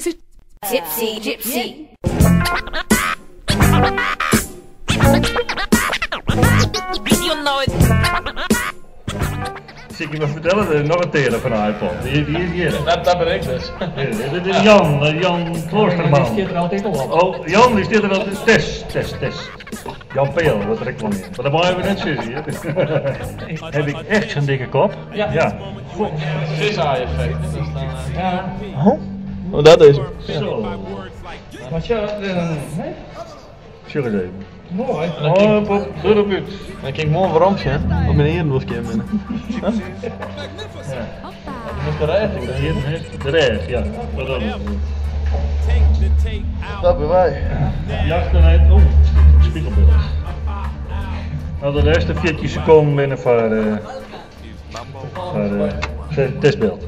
Is it Tipsy gypsy. You know it. Sil ik je wat fertelle, der is noch in teaner fan de iPod. Dy is hjir. Dat ben ik dus. Dit is Jan, Jan Kloosterman. Die stiet der altyd al op. Oh, Jan die stiet der altyd. Test, test, test. Jan Peel wurdt reklamearre. Mar dat meie we net sizze hjir. Haw ik echt sa'n dikke kop? Ja. Ja. Fisheye-effect. Ja. Oh, dat is 'm. Zo. Mar sjoch, nee? Sjoch ris even. Moai. Oh, pop, derop út. Dan kin ik moarn werom sjen oft myn earen wol skjin binne. Ja. Dat is de rêch. De rêch, ja. Dat is Dat binne wy. Jacht oh, spiegelbeeld. No, de lêste 14 sekonden binne foar testbeeld.